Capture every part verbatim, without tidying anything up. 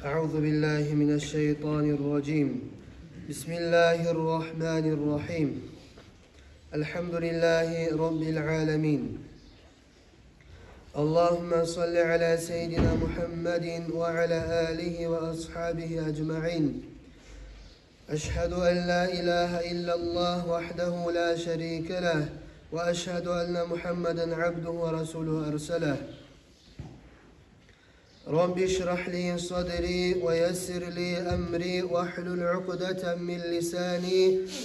أعوذ بالله من الشيطان الرجيم. بسم الله الرحمن الرحيم. الحمد لله رب العالمين. اللهم صل على سيدنا محمد وعلى آله وأصحابه أجمعين. أشهد أن لا إله إلا الله وحده لا شريك له، وأشهد أن محمدا عبده ورسوله أرسله. رب اشرح لي صدري ويسر لي أمري واحلل عقدة من لساني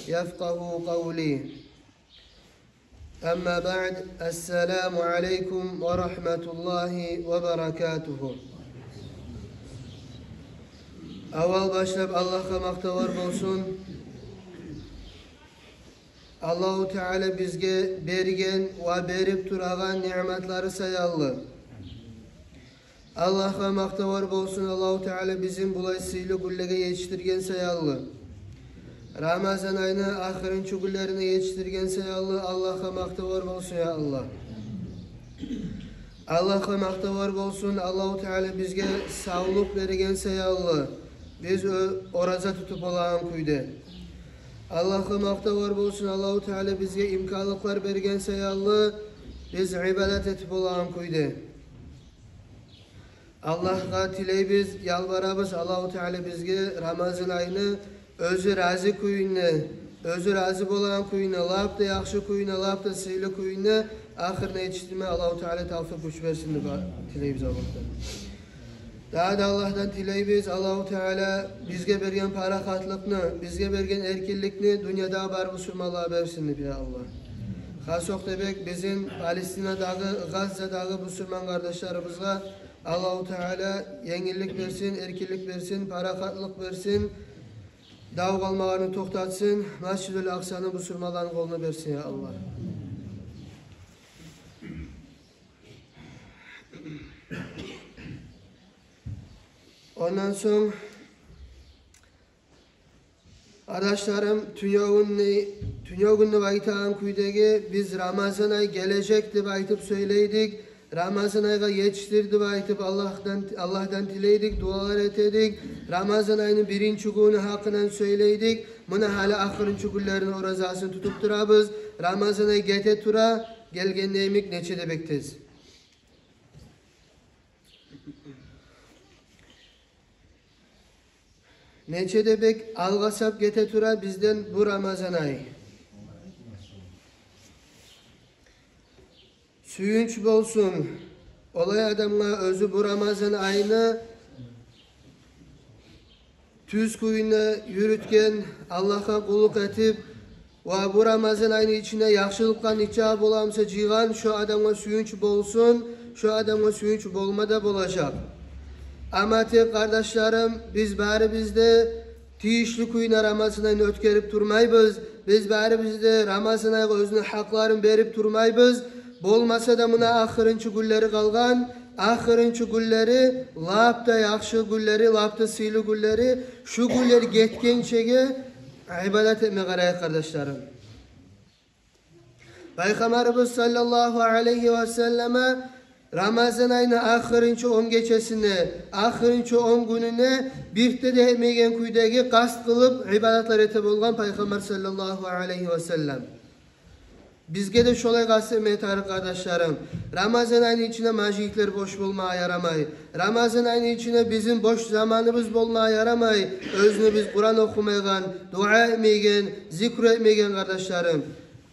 يفقه قولي. أما بعد، السلام عليكم ورحمة الله وبركاته. Аввал башлап Аллагьгъа макътавлар болсун. Аллагьу Таала бизге берген ва берип турагъан ниъматлары саялы. Аллагьгъа макътавлар болсун, Аллагьу Таала бизин булай сыйлы гюнлеге етишдирген саялы. Рамазан айны ахырынчы гюнлерине етишдирген саялы Аллагьгъа макътавлар болсун, я Аллагь. Аллагьгъа макътавлар болсун, Аллагьу Таала бизге савлукъ берген саялы, биз о-, ораза тутуп болагъан кюйде. Аллагьгъа макътавлар болсун, Аллагьу Таала бизге имканлыкълар берген саялы, биз ибадат этип болагъан кюйде. Аллагьгъа тилейбиз, ялбарабыз, Аллагьу Таала бизге Рамазан айны оьзю рази кюйюнде, оьзю рази болагъан кюйюнде, лап да яхшы кюйюнде, лап да сыйлы кюйюнде ахырына етишдирме Аллагьу Таала тавфикъ, гюч берсин деп тилейбиз Аллагьдан. Дагъы да Аллагьдан тилейбиз, Аллагьу Таала бизге берген парахатлыкъны, бизге берген эркинликни дюньядагъы бар бусурманлагъа берсин деп, я Аллагь. Хас окъда бек бизин Палестинадагъы, Газзадагъы бусурман къардашларыбызгъа Аллагьу Таала енгиллик берсин, эркинлик берсин, парахатлыкъ берсин, дав къалмагъанны токътатсын, Масжидул Акъсаны бусурманланы къолуна берсин, я Аллагь. Ондан сонг, къардашларым, тюнегюнню, тюнегюн деп айтагъан кюйдеги биз Рамазан ай гележек деп айтып сёйлейдик, Рамазан айгъа етишдир деп айтып Аллагьдан, Аллагьдан тилейдик, дуалар этедик, Рамазан айны биринчи гюню гьакъындан сёйлейдик. Муна гьали ахырынчы гюнлерини оразасын тутуп турабыз. Рамазан ай гете тура, гелгенде йимик нече де бек тез. Нече де бек алгъасап гете тура бизден бу Рамазан ай. Сююнч болсун олай адамгъа, оьзю бу Рамазан айны тюз кюйде юрютген, Аллагьгъа къуллукъ этип, ва бу Рамазан айны ичинде яхшылыкъланы нече боламса жыйгъан, шо адамгъа сююнч болсун, шо адамгъа сююнч болма да болажакъ. Амма тек, къардашларым, биз барыбыз да тийишли кюйде Рамазан айны оьтгерип турмайбыз. Биз барыбыз да Рамазан айгъа оьзюню гьакъларын берип турмайбыз. Болмаса да, муна ахырынчы гюнлери къалгъан, ахырынчы гюнлери, лап да яхшы гюнлери, лап да сыйлы гюнлери, шу гюнлер гетгенчеге ибадат этме къарайыкъ, къардашларым. Пайхаммарыбыз саллаллагьу алайгьи ва саллама Рамазан айны ахырынчы он гечесине, ахырынчы он гюнюне бирт де этмейген кюйдеги къаст къылып ибадатлар эте болгъан Пайхаммар саллаллагьу алайгьи ва саллам. Бизге де шолай къаст этме тарыкъ, къардашларым. Рамазан айны ичинде межитлер бош болмагъа ярамай. Рамазан айны ичинде бизин бош заманыбыз болмагъа ярамай. Оьзюню биз Къуран охумайгъан, дуа этмейген, зикру этмейген, къардашларым.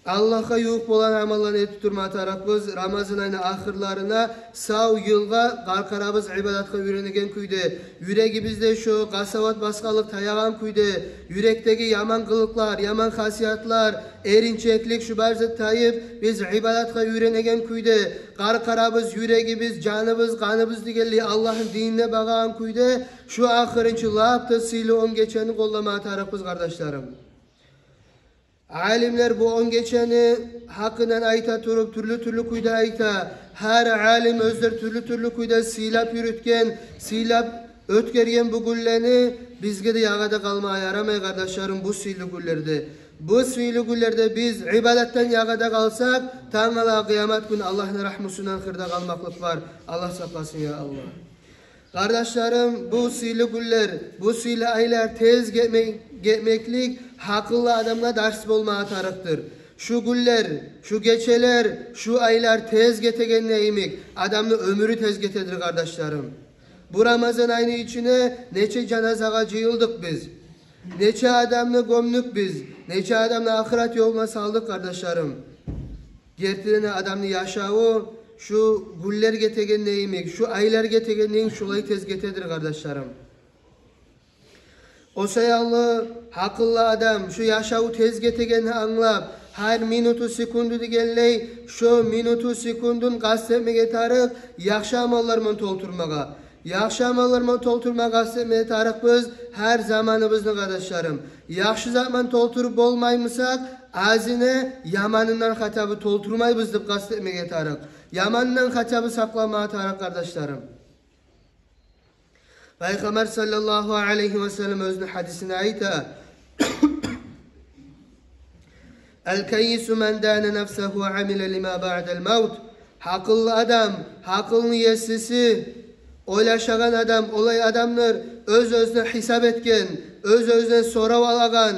Аллагьгъа ювукъ болгъан амалланы этип турма тарыкъбыз Рамазан айны ахырларына, сав йылгъа къаркъарабыз ибадатгъа уьйренеген кюйде. Юрегибизде шо къасават басгъанлыкъ таягъан кюйде, юрекдеги яман къылыкълар, яман хасиятлар, эринчеклик, шу бар зат тайып, биз ибадатгъа уьйренеген кюйде, къаркъарабыз, юрегибиз, жаныбыз, къаныбыз дегенли Аллагьны динине багъагъан кюйде, шу ахырынчы лап да сыйлы он гечени къоллама тарыкъбыз, къардашларым. Алимлер бу он гечени гьакъындан айта туруп, тюрлю-тюрлю кюйде айта. Гьар алим оьзлер тюрлю-тюрлю кюйде сыйлап юрютген, сыйлап оьтгерген бу гюнлени. Бизге де ягъада къалмагъа ярамай, къардашларым, бу сыйлы гюнлерде. Бу сыйлы гюнлерде биз ибадатдан ягъада къалсакъ, тангала къыямат гюн Аллагьны рагьмусундан къырда къалмакълыкъ бар. Аллагь сакъласын, я Аллагь. Къардашларым, бу сыйлы гюнлер, бу сыйлы айлар тез гетме-, гетмеклик гьакъыллы адамгъа дарс болмагъа тарыкъдыр. Шу гюнлер, шу гечелер, шу айлар тез гетегенде йимик, адамны оьмюрю тез гетедир, къардашларым. Бу Рамазан айны ичине нече жаназагъа жыйылдыкъ биз? Нече адамны гёмдюк биз? Нече адамны ахырат ёлуна салдыкъ, къардашларым? Гертиден де, адамны яшаву шу гюнлер гетегенде йимик, шу айлар гетегенде йимик шолай тез гетедир, къардашларым. О саялы гьакъыллы адам шу яшаву тез гетегенни англап, гьар минуту, секунду дегенлей, шо минуту, секундун къаст этмеге тарыкъ яхшы амаллар ман толтурмагъа. Яхшы амаллар ман толтурмагъа къаст этмеге тарыкъбыз гьар заманыбызны, къардашларым. Яхшы зат ман толтуруп болмаймысакъ, азине яманындан хатабы толтурмайбыз деп къаст этмеге тарыкъ. Яманындан хатабы сакъланмагъа тарыкъ, къардашларым. Пайхаммар саллаллагьу алайгьи ва саллам оьзюню гьадисинде айта: «Ал-каййису ман дана нафсагьу ва амила лима баъдал мавт». Гьакъыллы адам, гьакъылны есиси, ойлашагъан адам олай адамдыр, оьз-оьзюне гьисап этген, оьз-оьзюне сорав алагъан.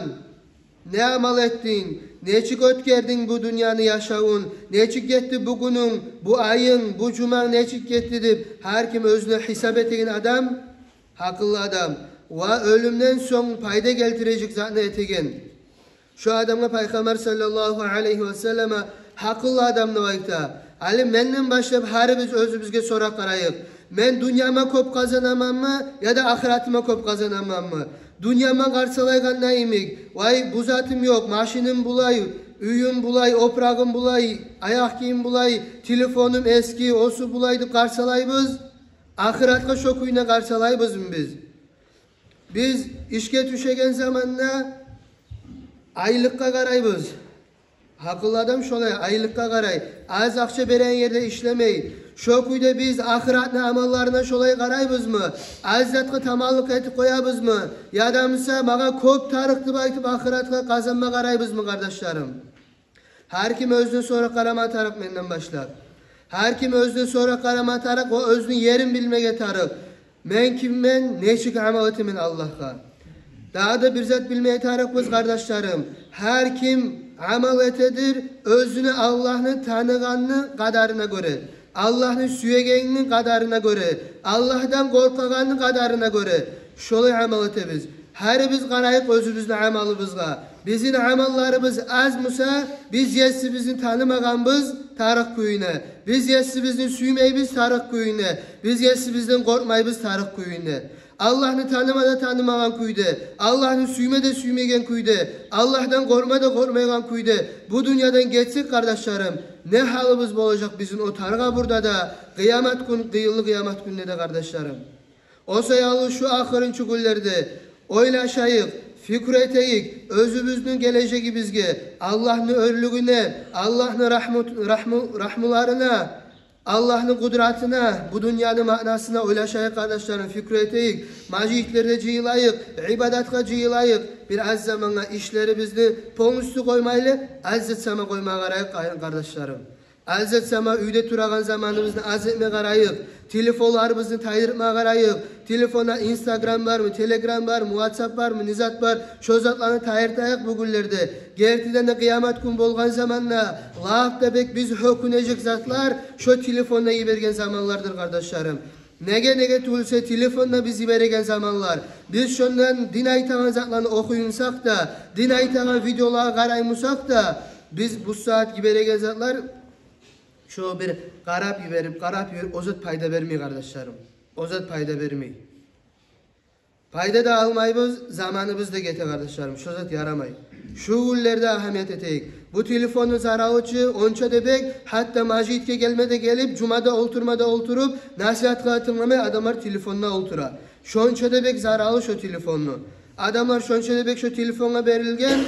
Не амал этдинг? Нечик оьтгердинг бу дюньяны яшавун? Нечик гетди бу гюнюнг, бу айынг, бу жуманг нечик гетди деп, гьар ким оьзюне гьисап этеген адам гьакъыллы адам ва оьлюмден сонг пайда гелтирежек затны этеген. Шо адамгъа Пайхаммар саллаллагьу алайгьи ва саллама гьакъыллы адам деп айта. Гьали менден башлап гьарибиз оьзюбюзге сорап къарайыкъ. Мен дюньяма кёп къазанаманмы, яда ахыратыма кёп къазанаманмы? Дюньяма къарсалайгъанда йимик, вай, бу затым ёкъ, машиним булай, уьюм булай, опурагъым булай, аякъгийим булай, телефонум эски, осу булай деп къарсалайбыз. Ахыратгъа шо кюйде къарсалайбызмы биз? Биз ишге тюшеген заманда айлыкъгъа къарайбыз. Гьакъыллы адам шолай, айлыкъгъа къарай. Аз акъча береген ерде ишлемей. Шо кюйде биз ахыратны амалларына шолай къарайбызмы? Аз затгъа таманлыкъ этип къоябызмы? Яда буса магъа кёп тарыкъ деп айтып ахыратгъа къазанма къарайбызмы, къардашларым? Гьар ким оьзюне сорап къарама тарыкъ менден башлап. Гьар ким оьзюне сорап къарама тарыкъ ва оьзюню ерин билмеге тарыкъ. Мен киммен, нечик амал этемен Аллагьгъа? Дагъы да бир зат билмеге тарыкъбыз, къардашларым. Гьар ким амал этедир оьзюню Аллагьны таныгъанны къадарына гёре, Аллагьны сюегенни къадарына гёре, Аллагьдан къоркъагъанны къадарына гёре. Шолай амал этебиз. Гьарибиз къарайыкъ оьзюбюзню амалыбызгъа. Бизин амалларыбыз аз буса, биз есибизни танымагъанбыз тарыкъ кюйде. Биз есибизни сюймейбиз тарыкъ кюйде. Биз есибизден къоркъмайбыз тарыкъ кюйде. Аллагьны таныма да танымагъан кюйде, Аллагьны сюйме де сюймеген кюйде, Аллагьдан къоркъма да къоркъмайгъан кюйде бу дюньядан гетсек, къардашларым, не гьалыбыз болажакъ бизин о тар къабурда да, къыямат гюн, къыйынлы къыямат гюнде де, къардашларым. О саялы шу ахырынчы гюнлерде ойлашайыкъ, пикру этейик оьзюбюзню гележегибизге, Аллагьны оьрлюгюне, Аллагьны рагьму-, рагьму-, рагьмуларына, Аллагьны къудратына, бу дюньяны маънасына ойлашайыкъ, къардашларым, пикру этейик. Межитлерде жыйылайыкъ, ибадатгъа жыйылайыкъ. Бир аз замангъа ишлерибизни полностью къоймайлы, аз зат сама къоймагъа къарайыкъ, къайын къардашларым. Аз зат сама уьйде турагъан заманыбызны аз этме къарайыкъ. Телефонларыбызны тайдыртма къарайыкъ. Телефонда Инстаграм бармы, Телеграм бармы, Ватсап бармы, не зат бар, шо затланы тайдыртайыкъ бу гюнлерде. Гертиден де, къыямат гюн болгъан заманда лап да бек биз гьёкюнежек затлар шо телефонда йиберген заманлардыр, къардашларым. Неге, неге тюгюлсе, телефонда биз йибереген заманлар, биз шондан дин айтагъан затланы охуй бусакъ да, дин айтагъан видеолагъа къарай бусакъ да, биз бу сагьат йибереген затлар шо бир къарап йиберип, къарап йиберип, о зат пайда бермей, къардашларым. О зат пайда бермей. Пайда да алмайбыз, заманыбыз да гете, къардашларым. Шо зат ярамай. Шу гюнлерде агьамият этейик. Бу телефонну заралы чы онча да бек, гьатта межитге гелме де гелип, жумада олтурма да олтуруп, насигьатгъа тынгламай, адамлар телефонда олтура. Шонча да бек заралы шо телефонну. Адамлар шонча да бек шо телефонгъа берилген.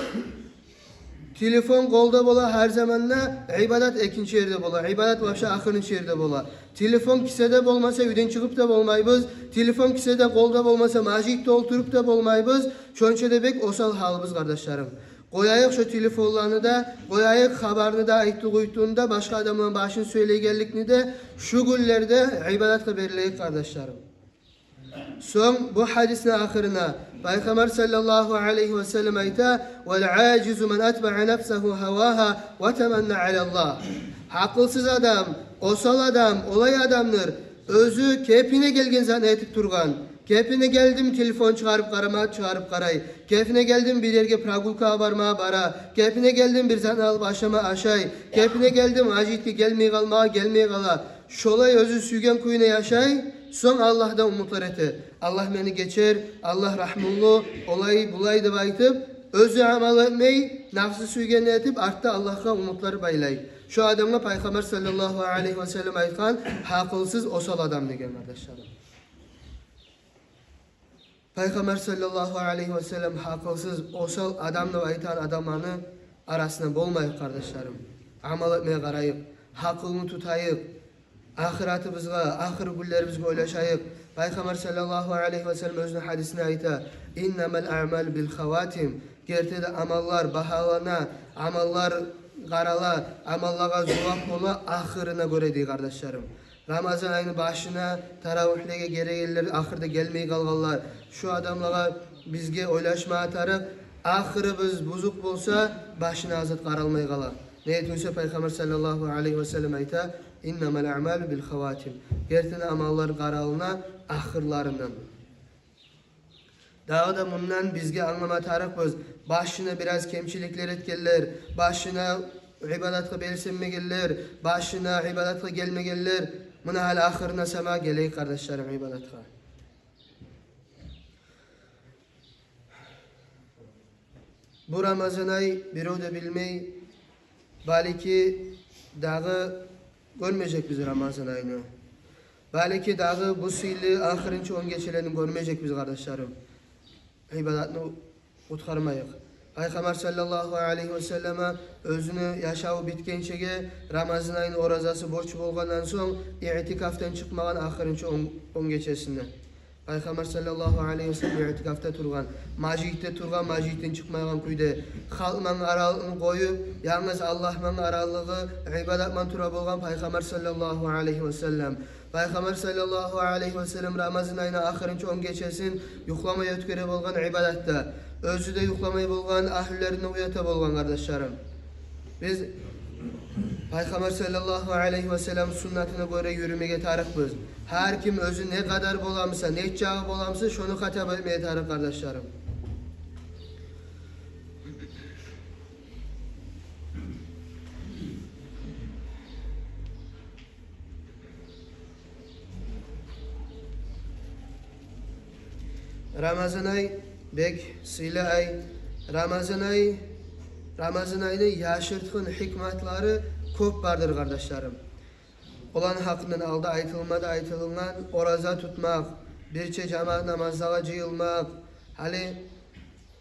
Телефон къолда бола гьар заманда, ибадат экинчи ерде бола, ибадат вообще ахырынчы ерде бола. Телефон киседе болмаса, уьйден чыгъып да болмайбыз. Телефон киседе, къолда болмаса, межитде олтуруп да болмайбыз. Шонча да бек осал гьалыбыз, къардашларым. Къояйыкъ шо телефонланы да, къояйыкъ хабарны да, айтдыгъы-уьйтдюгюн де, башгъа адамланы башын сёйлейгенликни де, шу гюнлерде ибадатгъа берилейик, къардашларым. Сонг бу гьадисни ахырына Пайхаммар саллаллагьу алайгьи васаллам айта: «Вал ажизу ман атбаа нафсагьу гьавагьа ва таманна алаллагь». Гьакъылсыз адам, осал адам олай адамдыр, оьзю кепине гелген затны этип тургъан. Кепине гелдим, телефон чыгъарып къарама, чыгъарып къарай. Кепине гелдим, бир ерге прогулкагъа барма, бара. Кепине гелдим, бир затны алып ашама, ашай. Кепине гелдим, межитге гелмей къалма, гелмей къала. Шолай оьзю сюйген кюйде яшай, сонг Аллагьдан умутлар эте. «Аллагь мени гечер, Аллагь рагьмулу, олай-булай», – деп айтып, оьзю амал этмей, нафсы сюйгенни этип, артда Аллагьгъа умутлар байлай. Шо адамгъа Пайхаммар саллаллагьу алайгьи васаллам айтгъан: «Гьакъылсыз, осал адам», – деген, къардашларым. Пайхаммар саллаллагьу алайгьи васаллам гьакъылсыз, осал адам деп айтагъан адамланы арасында болмайыкъ, къардашларым. Амал этмеге къарайыкъ, гьакъылны тутайыкъ, ахыратыбызгъа, ахыр гюнлерибизге ойлашайыкъ. Пайхаммар саллаллагьу алайгьи васаллам оьзюню гьадисинде айта: «Иннамал аъмалу бил хаватим». Гертиде амаллар багьалана, амаллар къарала, амаллагъа зувап бола ахырына гёре, дей, къардашларым. Рамазан айны башына таравигьлеге гелегенлер, ахырда гелмей къалгъанлар. Шу адамлагъа бизге ойлашмагъа тарыкъ, ахырыбыз бузукъ болса, башына зат къаралмай къала. Неге тюгюл де Пайхаммар саллаллагьу алайгьи васаллам айта: «Иннамал аъмалу бил хаватим». Гертиде амаллар къаралына ахырларындан. Дагъы да мундан бизге англама тарыкъбыз: башына бираз кемчиликлер этгенлер, башына ибадатгъа белсенмегенлер, башына ибадатгъа гелмегенлер, муна гьали ахырына сама гелейик, къардашларым, ибадатгъа. Бу Рамазан ай, бирев де билмей, балики, дагъы гёрмежекбиз Рамазан айны. Балики, дагъы бу сыйлы ахырынчы он гечелени гёрмежекбиз, къардашларым. Ибадатны къутгъармайыкъ. Пайхаммар саллаллагьу алайгьи васаллама оьзюню яшаву битгенчеге Рамазан айны оразасы борч болгъандан сонг, иътикафдан чыкъмагъан ахырынчы он, он гечесинде. Пайхаммар саллаллагьу алайгьи васаллам иътикафда тургъан, межитде тургъан, межитден чыкъмайгъан кюйде, халкъ булан аралыгъын къоюп, янгыз Аллагь булан аралыгъы ибадат булан тура болгъан Пайхаммар саллаллагьу алайгьи васаллам. Пайхаммар саллаллагьу алайгьи васаллам Рамазан айны ахырынчы он гечесин юхламай оьтгере болгъан ибадатда. Оьзю де юхламай болгъан, агьлюлерин де уята болгъан, къардашларым. Биз Пайхаммар саллаллагьу алайгьи васаллам суннатына гёре юрюмеге тарыкъбыз. Гьар ким оьзю не къадар боламыса, не чагъы боламыса, шону хатап этмеге тарыкъ, къардашларым. Рамазан ай бек сыйлы ай. Рамазан ай, Рамазан айны яшыртгъын гьикматлары кёп бардыр, къардашларым. Оланы гьакъындан алда айтылма да айтылынгъан: ораза тутмакъ, бирче жамаат намазлагъа жыйылмакъ. Гьали,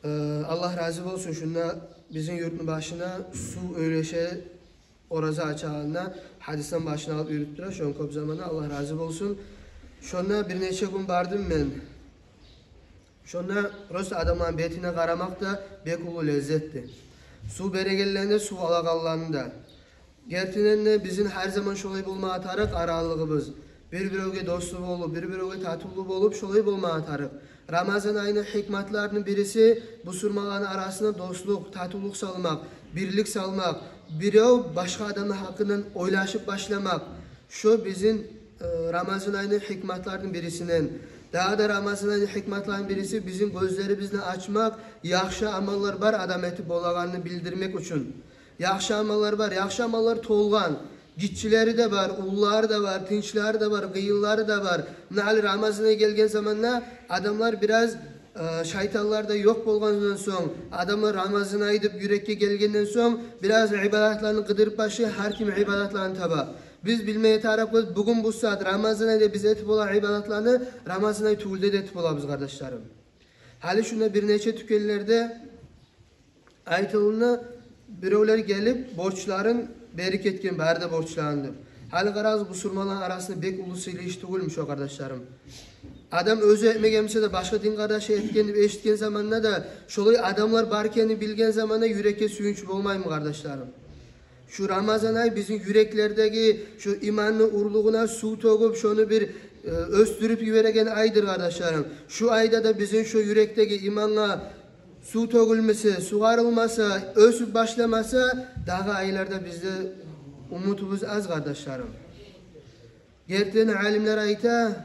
э, Аллагь рази болсун, шунда бизин юртну башына сув уьлеше, ораза ачагъанда, гьадисден башын алып юрюп тура, шону кёп заманда, Аллагь рази болсун. Шонда бир нече гюн бардым мен. Шонда просто адамланы бетине къарамакъ да бек уллу леззетди. Сув берегенлени де, сув алагъанланы да. Гертиден де, бизин гьар заман шолай болмагъа тарыкъ аралыгъыбыз. Бир-биревге дослу болуп, бир-биревге татывлу болуп, шолай болмагъа тарыкъ. Рамазан айны гьикматларыны бириси – бусурманланы арасына дослукъ, татывлукъ салмакъ, бирлик салмакъ, бирев башгъа адамны гьакъындан ойлашып башламакъ. Шо бизин, э, Рамазан айны гьикматларыны бирисинден. Дагъы да Рамазан айны гьикматларыны бириси – бизин гёзлерибизни ачмакъ, яхшы амаллар бар адам этип болагъанны билдирмек учун. Яхшы амаллар бар, яхшы амаллар толгъан. Гиччилери де бар, уллулары да бар, тынчлары да бар, къыйынлары да бар. Муна гьали Рамазан ай гелген заманда адамлар бираз, э, шайтанлар да ёкъ болгъандан сонг, адамлар Рамазан ай деп юрекге гелгенден сонг, бираз ибадатланы къыдырып башлай, гьар ким ибадатланы таба. Биз билмеге тарыкъбыз, бугюн бу сагьат Рамазан айда биз этип болагъан ибадатланы Рамазан ай тюгюлде де этип болабыз, къардашларым. Гьали шунда бир нече тюкенлерде айтылына, биревлер гелип, борчларын берип гетген, бары да борчларын деп. Гьали къарагъыз, бусурманланы арасында бек уллу сыйлы иш тюгюлмю шо, къардашларым? Адам оьзю этмеген буса да, башгъа дин къардашы этген деп эшитген заманда да, шолай адамлар бар экенни билген заманда юрекге сююнч болмаймы, къардашларым? Шу Рамазан ай бизин юреклердеги шу иманны урлугъуна сув тёгюп, шону бир э, оьсдюрюп йибереген айдыр, къардашларым. Шу айда да бизин шу юрекдеги имангъа сув тёгюлмесе, сугъарылмаса, оьсюп башламаса, дагъы айларда бизде умутубуз аз, къардашларым. Гертиден алимлер айта,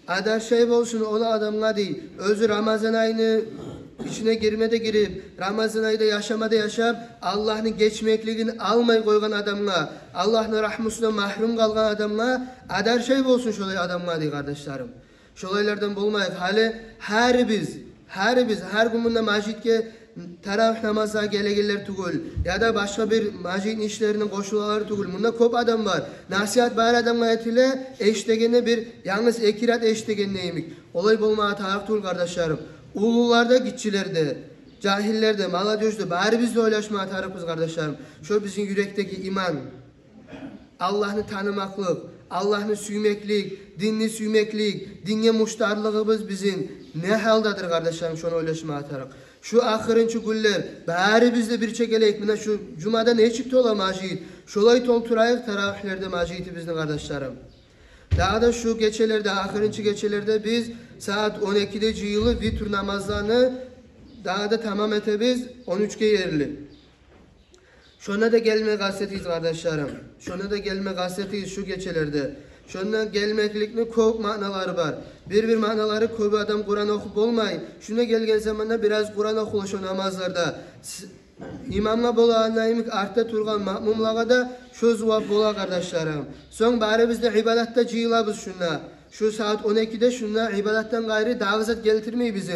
адаршай болсун ол адамгъа, дей, оьзю Рамазан айны ичине гирме де гирип, Рамазан айда яшама да яшап, Аллагьны гечмеклигин алмай къойгъан адамгъа, Аллагьны рагьмусундан магьрюм къалгъан адамгъа адаршай болсун шолай адамгъа, дей, къардашларым. Шолайлардан болмайыкъ. Гьали гьарибиз, гьарибиз, гьар гюн мунда межитге таравигь намазгъа гелегенлер тюгюл, яда башгъа бир межитни ишлерине къошулагъанлар тюгюл. Мунда кёп адам бар. Насигьат бар адамгъа этиле, эшитегенде бир янгыз эки рат эшитегенде йимик. Олай болмагъа тарыкъ тюгюл, къардашларым. Уллулар да, гиччилер де, жагьиллер де, молодёжь да, барибиз де ойлашмагъа тарыкъбыз, къардашларым. Шо бизин юрекдеги иман, Аллагьны танымакълыкъ, Аллагьны сюймеклик, динни сюймеклик, динге муштарлыгъыбыз бизин не гьалдадыр, къардашларым, шону ойлашмагъа тарыкъ. Шу ахырынчы гюнлер барибиз де бирче гелейик. Муна шу жумада нечик тола межит, шолай толтурайыкъ таравигьлерде межитибизни, къардашларым. Дагъы да шу гечелерде, ахырынчы гечелерде биз сагьат он экиде жыйылып, витр намазланы дагъы да тамам этебиз он уьчге ерли. Шонда да гелме къаст этигиз, къардашларым. Шонда да гелме къаст этигиз шу гечелерде. Шонда гелмекликни кёп маъналары бар. Бир-бир маъналары: кёп адам Къуран охуп болмай. Шунда гелген заманда бираз Къуран охула шо намазларда. С-, имамгъа болагъанда йимик, артда тургъан маъмумлагъа да шо зувап бола, къардашларым. Сонг барибиз де ибадатда жыйылабыз шунда. Шу сагьат он экиде шунда ибадатдан къайры дагъы зат гелтирмейбиз.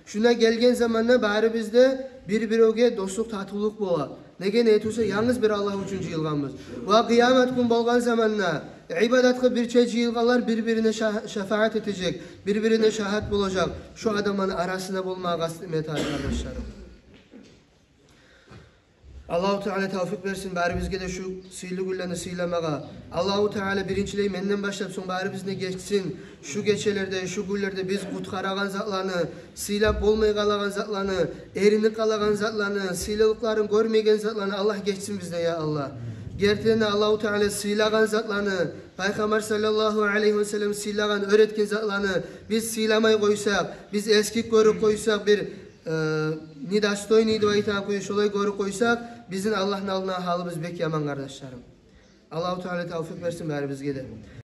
Шунда гелген заманда барибиз де бир-биревге дослукъ, татывлукъ бола. Неге, неге тюгюл де янгыз бир Аллагь учун жыйылгъанбыз. Ва къыямат гюн болгъан заманда ибадатгъа бирче жыйылгъанлар бир-бирине ша-, шафаат этежек, бир-бирине шагьат болажакъ. Шо адамланы арасында болмагъа къаст этме тарыкъ, къардашларым. Аллагьу Таала тавфикъ берсин барибизге де шу сыйлы гюнлени сыйламагъа. Аллагьу Таала биринчилей менден башлап сонг барибизни гечсин. Шу гечелерде, шу гюнлерде биз къутгъарагъан затланы, сыйлап болмай къалагъан затланы, эринип къалагъан затланы, сыйлылыкъларын гёрмейген затланы Аллагь гечсин бизден, я Аллагь. Гертиден де Аллагьу Таала сыйлагъан затланы, Пайхаммар саллаллагьу алайгьи ва саллам сыйлагъан, уьйретген затланы биз сыйламай къойсакъ, биз эсгик гёрюп къойсакъ, бир э, недостойный деп айтагъан кюй, шолай гёрюп къойсакъ, бизин Аллагьны алдында гьалыбыз бек яман, къардашларым. Аллагьу Таала тавфикъ берсин барибизге де.